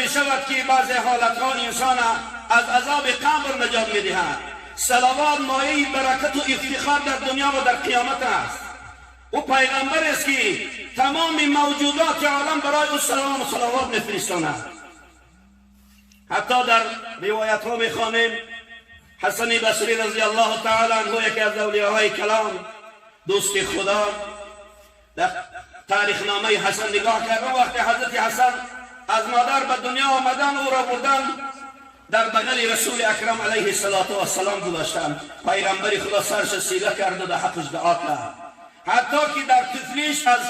میشود که بعضی حالتها انسان از عذاب قبر نجات میدهد. صلوات مایه برکت و افتخار در دنیا و در قیامت است. او پیغمبر است که تمام موجودات عالم برای او سلام و صلوات میفرستاند. حتی در روایت ها میخوانیم حسن بصری رضی الله تعالی عنه، یکی از اولیاهای کلام، دوست خدا، در تاریخ نامه حسن نگاه کردن، وقتی حضرت حسن از مادر به دنیا آمدن، او را بردن در بغل رسول اکرم علیه الصلاة والسلام گذاشتن. پیغمبر خدا سرش سیله کرد و در حقش دعا کرد، حتی که در طفلیش از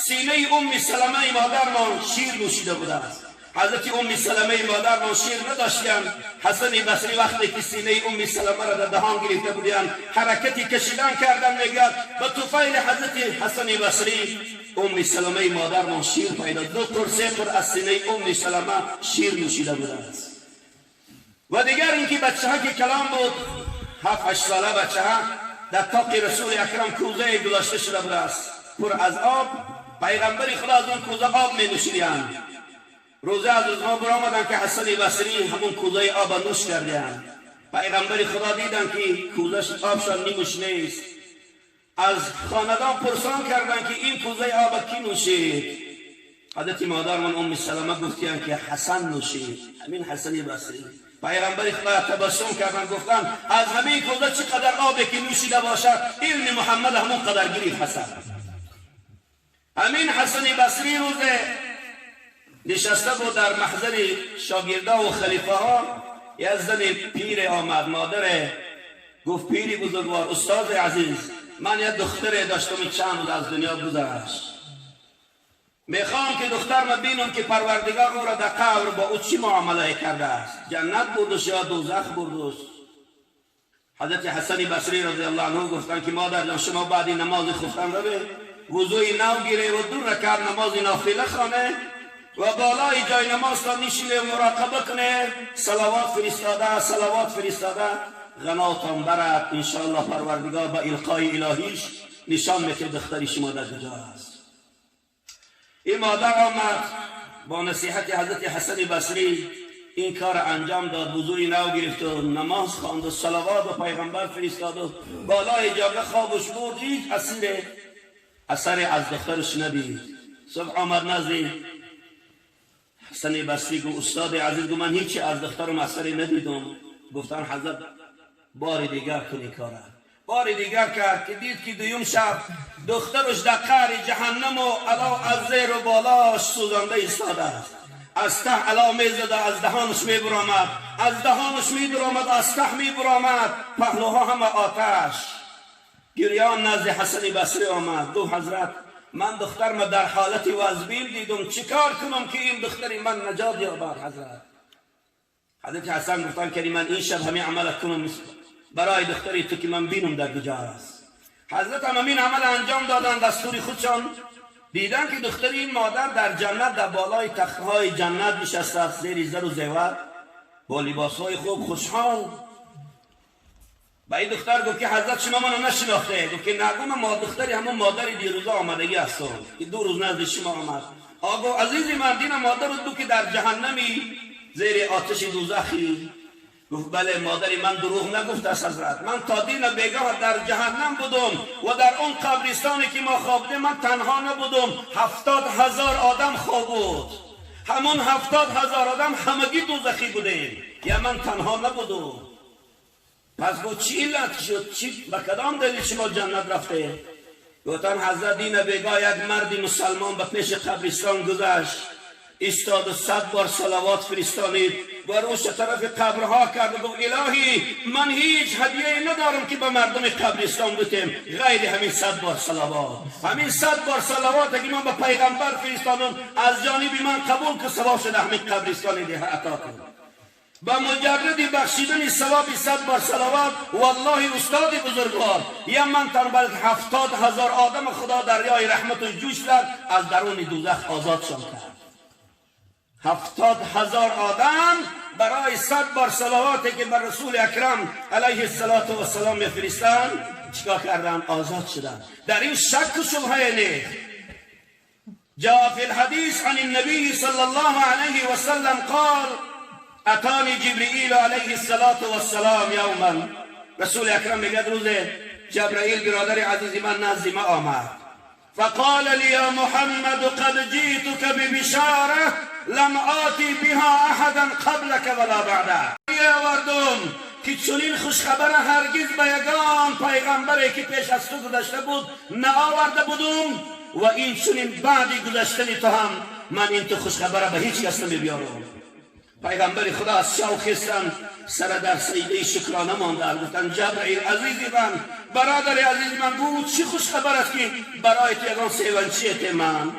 سینه ام سلمه مادرمان شیر نوشیده بوده است. حضرت ام سلمه مادرمان شیر نداشتند. حسن بصری وقتی که سینه ام سلمه را در دهان گرفته بودند، حرکتی کشیدن کردن، میگه به طفیل حضرت حسن بصری ام سلمه مادرمان شیر پیدا، دو قر، سه قر از سینه ام سلمه شیر نوشیده بوده است. و دیگر اینکه بچه ها که کلان بود، 7-8 ساله بچه ها، در طاق رسول اکرم کوزه گذاشته شده بوده است پر از آب. پیغمبر خدا از اون کوزه آب می نوشیدند. روزه از روزها برآمدن که حسن بصری همون کوزه آب نوش کردند. پیغمبر خدا دیدن که کوزه آبشان نیمش نیست. از خاندان پرسان کردن که این کوزه آب کی نوشید؟ حضرت مادرمان ام سلمه گفتند که حسن نوشید، همین حسن بصری. پیغمبر خدا تبسم کردن، گفتن از همین کوزه چقدر آبی که نوشیده باشد، علم محمد همون قدر گرفت حسن. همین حسن بصری روز نشسته بود در محضر شاگردا و خلیفه ها. یک زن پیر آمد، مادر، گفت پیری بزرگوار، استاد عزیز، من یک دختر داشتم، چند روز از دنیا گذشت. میخوام که دختر ما بینم که پروردگار او را در قبر با او چی معامله کرده است، جنت بردش یا دوزخ بردش. حضرت حسن بصری رضی الله عنه گفتن که مادر جان، شما بعدی نماز خفتن روه، وضوی نو گیره و دو رکعت نماز نافله خانه و بالای جای نماز تا نشینه و مراقبه کنه، صلوات فرستاده، صلوات فرستاده، غناتان برد. انشاءالله پروردگار با القای الهیش نشان میده دختری شما در کجا است. این مادر آمد، با نصیحت حضرت حسن بصری این کار انجام داد. وضوی نو گرفت و نماز خواند و صلوات به پیغمبر فرستاد و بالای جاگه خوابش برد. هیچ اثر از دخترش ندید. صبح آمد نزد حسن بصری، گفت استاد عزیز، گفت من هیچی از دخترم اثری ندیدم. گفتن حضرت بار دیگر کنی کاره. بار دیگر کرد که دید که دویم شب دخترش در قعر جهنم و الاو از زیر و بالاش سوزانده ایستاده است. از ته الاو میزده، از دهانش میبرآمد، از دهانش میدرآمد، از ته میبرآمد، پهلوها همه آتش. گریان نزد حسن بصری آمد، گفت حضرت، من دخترم در حالت وزبیل دیدم، چیکار کنم که این دختری من نجات یابد حضرت؟ حضرت حسن گفتن که من این شب همین عمل کنم برای دختری تو که من بینم در کجا است. حضرت هم همین عمل انجام دادن. دستور خودشان دیدن که دختری این مادر در جنت، در بالای تختهای جنت نشسته است، زیر زر و زیور، با لباسهای خوب، خوشحال. به این دختر گفت که حضرت، شما منو نشناخته؟ گفت که نه. گفت ما دختری همون مادر دیروزا آمدگی هستم که 2 روز نزد شما آمد. آقا عزیزی من، دین مادر دو که در جهنمی، زیر آتش دوزخی. گفت بله، مادری من دروغ نگفت است حضرت. من تا دین بیگاه در جهنم بودم و در اون قبرستانی که ما خوابیدیم، من تنها نبودم، 70,000 آدم خواب بود. همون 70,000 آدم همگی دوزخی بودیم، یا من تنها نبودم. پس گفت چی علت شد؟ چی، به کدام دلیل شما جنت رفته؟ گفتن حضرت، دین بیگاه یک مردی مسلمان به پیش قبرستان گذشت، ایستاد و 100 بار صلوات فرستانید و روش طرف قبرها کرد و گفت الهی، من هیچ هدیه ندارم که به مردم قبرستان بتیم غیر همین 100 بار صلوات. همین 100 بار صلوات که من به پیغمبر فرستادم، از جانب من قبول که ثواب شده همین قبرستان ده عطا کن. با مجرد بخشیدن ثواب 100 بار صلوات، والله استاد بزرگوار، یا من تن بلکه 70,000 آدم خدا دریای رحمت و جوش زد، از درون دوزخ آزادشان کرد. 70,000 آدم برای 100 بار صلواتی که بر رسول اکرم علیه الصلاة والسلام میفرستند، چیکار کردن؟ آزاد شدن. در این شک و شبهه نیست. جاء في الحديث عن النبي صلى الله عليه وسلم قال: اتاني جبرئيل عليه الصلاة والسلام يوما. رسول اکرم میگه روز جبرائیل برادر عزیز من نزد ما آمد. فقال لي: يا محمد، قد جئتك ببشارة لم آتي بها احدا قبلك ولا بعدك. آوردم که چنین خوشخبر هرگز به یگان پیغمبری که پیش از تو گذشته بود نآورده بودم و این چنین بعدی گذشتن تو هم من این تو خوشخبر به هیچ کس نمیبیارم. پیغمبر خدا از شوق خستن، سر در سجده شکرانه ماندن. گفتن: جبرائیل عزیزی من، برادر عزیز من، بود چی خوشخبر است که برای تو یگان سیونچیت من؟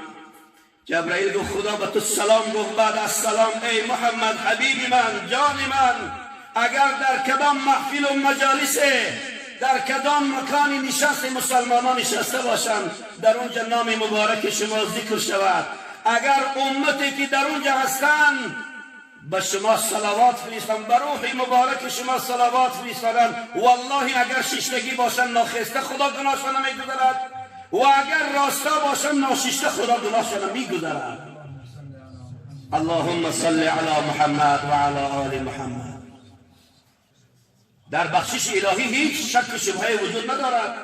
جبرائیل گفت: خدا به تو سلام گفت. بعد از سلام، ای محمد، حبیب من، جان من، اگر در کدام محفل و مجالس، در کدام مکانی نشست مسلمانان نشسته باشند، در اونجا نام مبارک شما ذکر شود، اگر امتی که در اونجا هستند به شما صلوات فرستند، به روح مبارک شما صلوات فرستادند، والله اگر شیشتگی باشند ناخسته، خدا گناهشان نمیگذرد و اگر راستا باشند ناشیشته، خدا گناهشان میگذرد. اللهم صل علی محمد و علی آل محمد. در بخشش الهی هیچ شک و شبهه وجود ندارد.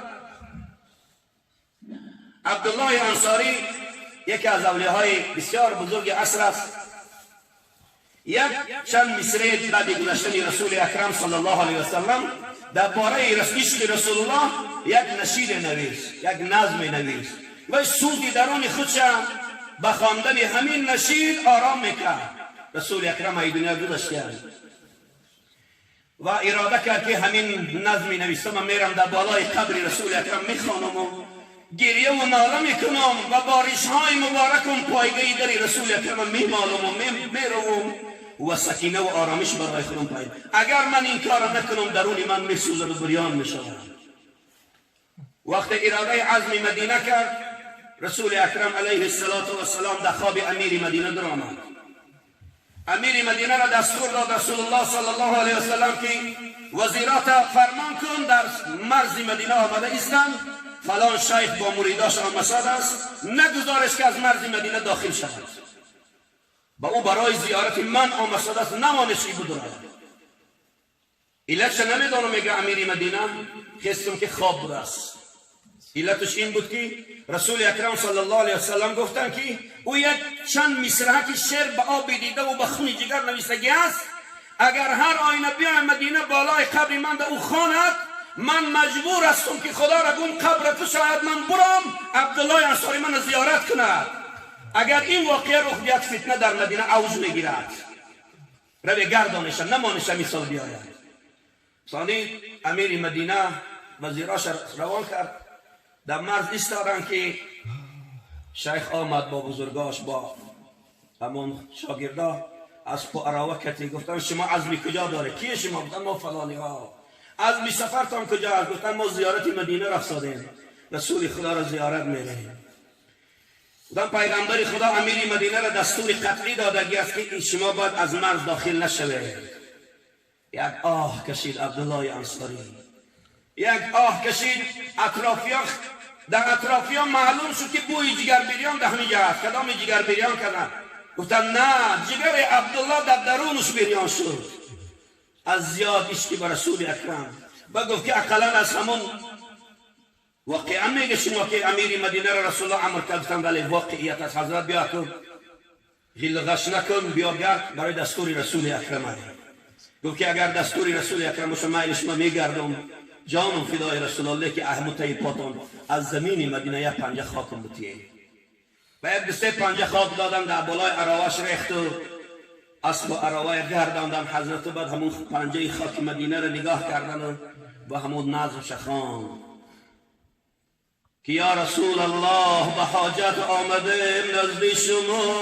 عبدالله انصاری یکی از اولیاهای بسیار بزرگ عصر است. یک چند مصرع بعد گذشتن رسول اکرم صلی الله علیه وسلم در باره عشق رسول الله یک نشید نویس، یک نظم نویس و سوزی درون خودش به خواندن همین نشید آرام میکرد. رسول اکرم ای دنیا گذشته و اراده کرد که همین نظمی نویسم، من میرم در بالای قبر رسول اکرم میخوانم و گریه و ناله میکنم و با ریشهای مبارکم پایگاه در رسول اکرم میمالم و میروم و سکینه و آرامش برای خودم پایین. اگر من این کار نکنم، درون من میسوزد و بریان میشود. وقت اراده عزم مدینه کرد، رسول اکرم علیه الصلاة والسلام در خواب امیر مدینه در آمد. امیر مدینه را دستور داد رسول الله صلی الله علیه وسلم که وزیرات فرمان کن در مرز مدینه آمده ایستند، فلان شیخ با مریداش آمده است، نگذارش که از مرز مدینه داخل شود. با او برای زیارت من آمده است، نمانش که بدرد. علتش نمیدانم. میگه امیر مدینه، خستم که خواب بوده است. علتش این بود که رسول اکرم صلی الله علیه وسلم گفتن که او یک چند مصرعه که شعر به آب دیده و به خون جگر نویسگی است، اگر هر آینه بیای مدینه بالای قبر من ده او خواند، من مجبور هستم که خدا را گم قبر تو شاید من برم، عبدالله انصاری من زیارت کند. اگر این واقعه رخ بیاد، فتنه در مدینه اوج میگیرد. روی گردانش، نمانش مثال بیاید. ثانی امیر مدینه وزیراش روان کرد، در مرز ایستادن که شیخ آمد با بزرگاش، با همون شاگردا از پا عراوه کتی. گفتن: شما عزمی کجا داره؟ کیه شما؟ گفتن: ما فلانی ها. عزمی سفرتان کجا است؟ گفتن: ما زیارت مدینه رفت، رسول خدا را زیارت میریم. گفتن: پیغمبر خدا امیر مدینه را دستور قطعی دادگی است که شما باید از مرز داخل نشوید. یک آه کشید عبدالله انصاری، یک آه کشید. اطرافیان، در اطرافیان معلوم شد که بوی جگر بریان در همین است. کدام جگر بریان کردن؟ گفتن: نه، جگر عبدالله در درونش بریان شد از زیاد عشقی به رسول اکرم. و گفت که اقلا از همون واقعا میگه شما که امیر مدینه را رسول الله امر کرد؟ ولی واقعیت از حضرت، بیا کن، غل غش نکن، بیا گرد، برای دستور رسول اکرم. گفت که اگر دستور رسول اکرم باشه، میل شما میگردم، جانم فدای رسول الله، که احمد پاتون از زمین مدینه یک پنجه خاکم بتیه. و یک دسته پنجه خاک دادن، در بالای عراوش ریخت و اسب و عراوه گرداندن حضرت. بعد همون پنجه خاک مدینه را نگاه کردن و همون نظم خواند که یا رسول الله، به حاجت آمده نزد شما،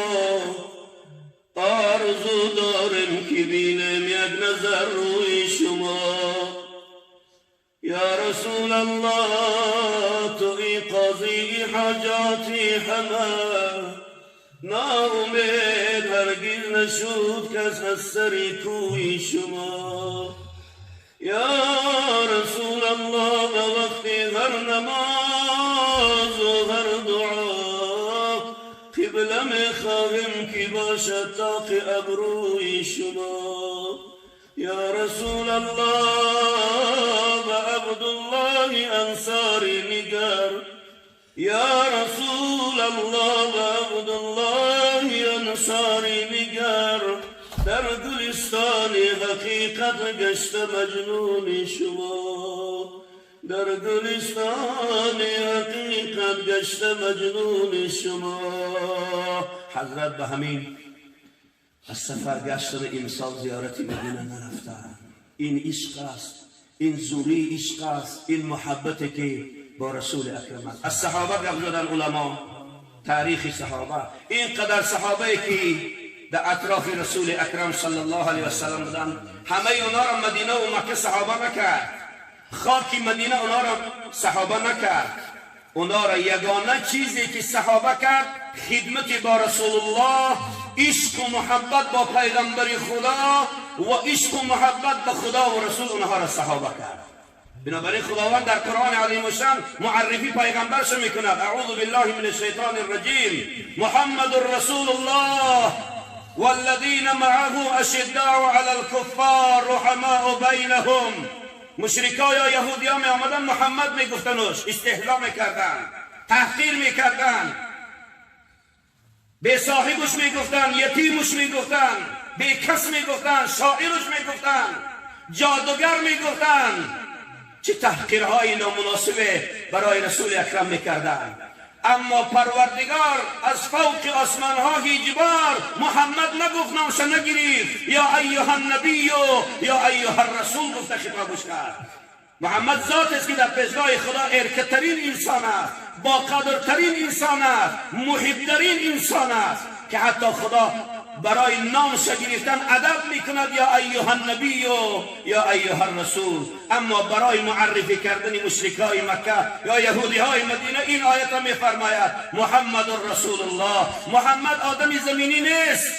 آرزو دارم که بینم یک نظر روی شما. یا رسول الله، تو ای قاضی حاجاتی همه، ناامید هرگز نشود کس از سری کوی شما. یا رسول الله، وقتی هر نماز و هر دعا قبله که باشد طاق ابروی شما. یا رسول الله و عبدالله انصاری نگر، یا رسول الله و عبدالله انصاری نگر، در گلستان حقیقت گشت مجنون شما، در گلستان حقیقت گشت مجنون شما. حضرت به همین از سفر گشتن امسال زیارت مدینه نرفتن. این عشق است، این زوری عشق است، این محبت که با رسول اکرم است. از صحابه گپ زدن علما، تاریخ صحابه، اینقدر صحابه که در اطراف رسول اکرم صلی الله علیه و سلم بودن، همه اونا را مدینه و مکه صحابه نکرد، خاک مدینه اونا را صحابه نکرد. اونا را یگانه چیزی که صحابه کرد خدمت با رسول الله، عشق و محبت با پیغمبر خدا و عشق و محبت به خدا و رسول اونها را صحابه کرد. بنابراین خداوند در قرآن عظیم الشان معرفی پیغمبرش میکند. اعوذ بالله من الشیطان الرجیم، محمد رسول الله والذین معه اشداء علی الكفار رحماء بینهم. مشرکا یا یهودیا می آمدن محمد میگفتنش، استهزا میکردن، تحقیر میکردن، به صاحبش میگفتن، یتیمش میگفتن، به کس میگفتن، شاعرش میگفتن، جادوگر میگفتن. چه تحقیرهای نامناسبه برای رسول اکرم میکردن. اما پروردگار از فوق آسمان ها هیچ بار محمد نگفت، نامش نگرفت، یا ایها النبی یا ایها الرسول گفته خطابش کرد. محمد ذات است که در پیشگاه خدا ارکترین انسان است، با قدرترین انسان است، محبترین انسان است که حتی خدا برای نامش گرفتن ادب میکند، یا ایها النبی یا ایها الرسول. اما برای معرفی کردن مشرکای مکه یا یهودی های مدینه این آیت را میفرماید، محمد رسول الله. محمد آدم زمینی نیست،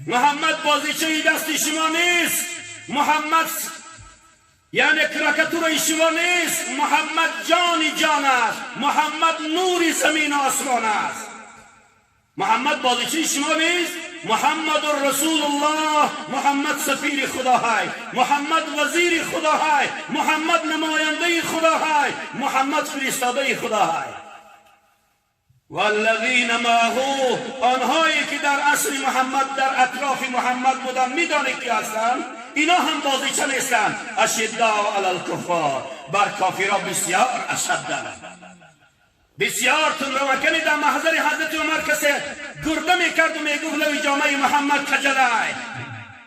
محمد بازیچه دست شما نیست، محمد یعنی کراکاتور شما نیست، محمد جان جان است، محمد نور زمین و آسمان است. محمد بازیچه شما نیست، محمد رسول الله، محمد سفیر خدا های، محمد وزیر خدا های، محمد نماینده خدا های، محمد فرستاده خدا های. والذین معه، آنهایی که در عصر محمد در اطراف محمد بودن، میدانید که هستند، اینا هم بازیچه نیستند. اشداء علی الکفار، بر کافرها بسیار اشدند، بسیار تندروکنی. در محضر حضرت عمر کسی گرده میکرد و میگفت لوی جامعه محمد کجلای،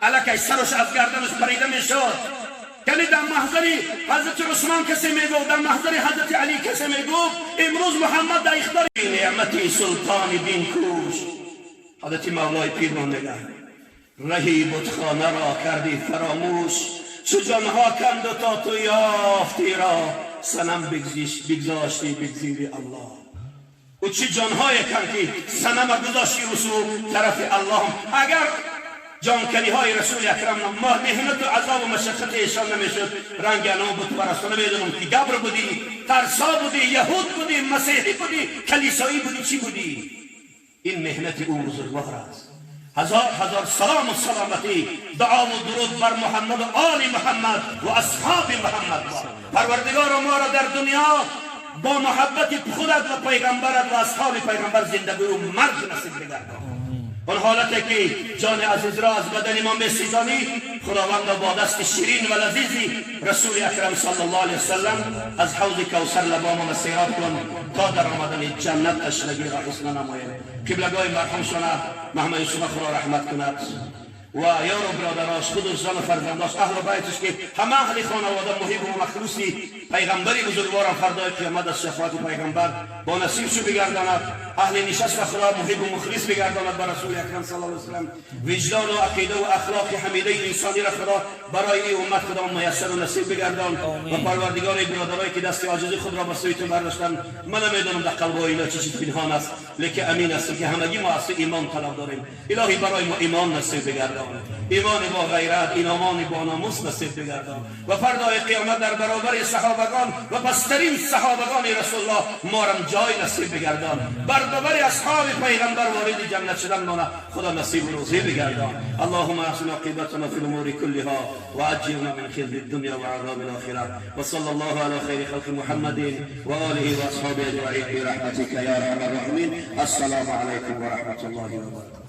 الکی سرش از گردنش پریده میشد. یعنی در محضر حضرت عثمان کسی میگفت، در محضر حضرت علی کسی میگفت. امروز محمد در اختیار نعمتی سلطان دین کوش. حضرت مولای پیرمان میگه رهی بتخانه را کردی فراموش، چو جانها کند و تا تو یافتی را، صنم بگذاشتی بگزیری الله. و چه جانهای کن که صنم گذاشتی رسول طرف الله. اگر جانکنی های رسول اکرم ما مهنت و عذاب و مشقت ایشان نمیشد، رنگ انا بت پرستان نمیدونم که گبر بودی، ترسا بودی، یهود بودی، مسیحی بودی، کلیسایی بودی، چی بودی؟ این مهنت او بزرگوار است. هزار هزار سلام و سلامتی، دعا و درود بر محمد و آل محمد و اصحاب محمد. پروردگار ما را در دنیا با محبت خودت و پیغمبرت و اصحاب پیغمبر زندگی و مرگ نصیب بگردان. آن حالتی که جان عزیز را از بدن ما میسیزانی، خداوند با دست شیرین و لذیذی رسول اکرم صلی الله علیه وسلم از حوض کوثر لبامان سیراب کن تا در آمدن جنت تشنگی را حس ننماییم. قبلگاه مرحوم شانه محمد یوسف خدا رحمت کند و یار و برادراش، خود زن و فرزنداش، اهل بیتش که همه اهل خانواده محب و مخلوصی پیغمبری بزرگوارم فردای قیامت از شفاعت پیغمبر با نصیب شو بگرداند. اهل نشست خدا محب و مخلص بگرداند بر رسول اکرم صلی الله علیه و سلم. وجدان و عقیده و اخلاق حمیده انسانی را خدا برای این امت خدا میسر و نصیب بگردان. و پروردگار برادرایی که دست عاجزی خود را به سوی تو برداشتن، من نمیدونم در قلب اینا چه چیز پنهان است، لیکن امین هستم که همگی ما از ایمان طلب داریم. الهی برای ما ایمان نصیب بگردان. بگردان، ایمان با غیرت، ایمان با ناموس نصیب بگردان و فردای قیامت در برابر صحابگان و پسترین صحابگان رسول الله مارم جای نصیب بگردان. بر اصحاب پیغمبر وارد جنت شدن مانه خدا نصیب روزی بگردان. اللهم احسن عاقبتنا في الامور كلها واجرنا من خزي الدنيا وعذاب الاخره، وصلى الله على خير خلق محمد واله واصحابه اجمعين برحمتك يا ارحم الراحمين. السلام عليكم ورحمه الله وبركاته.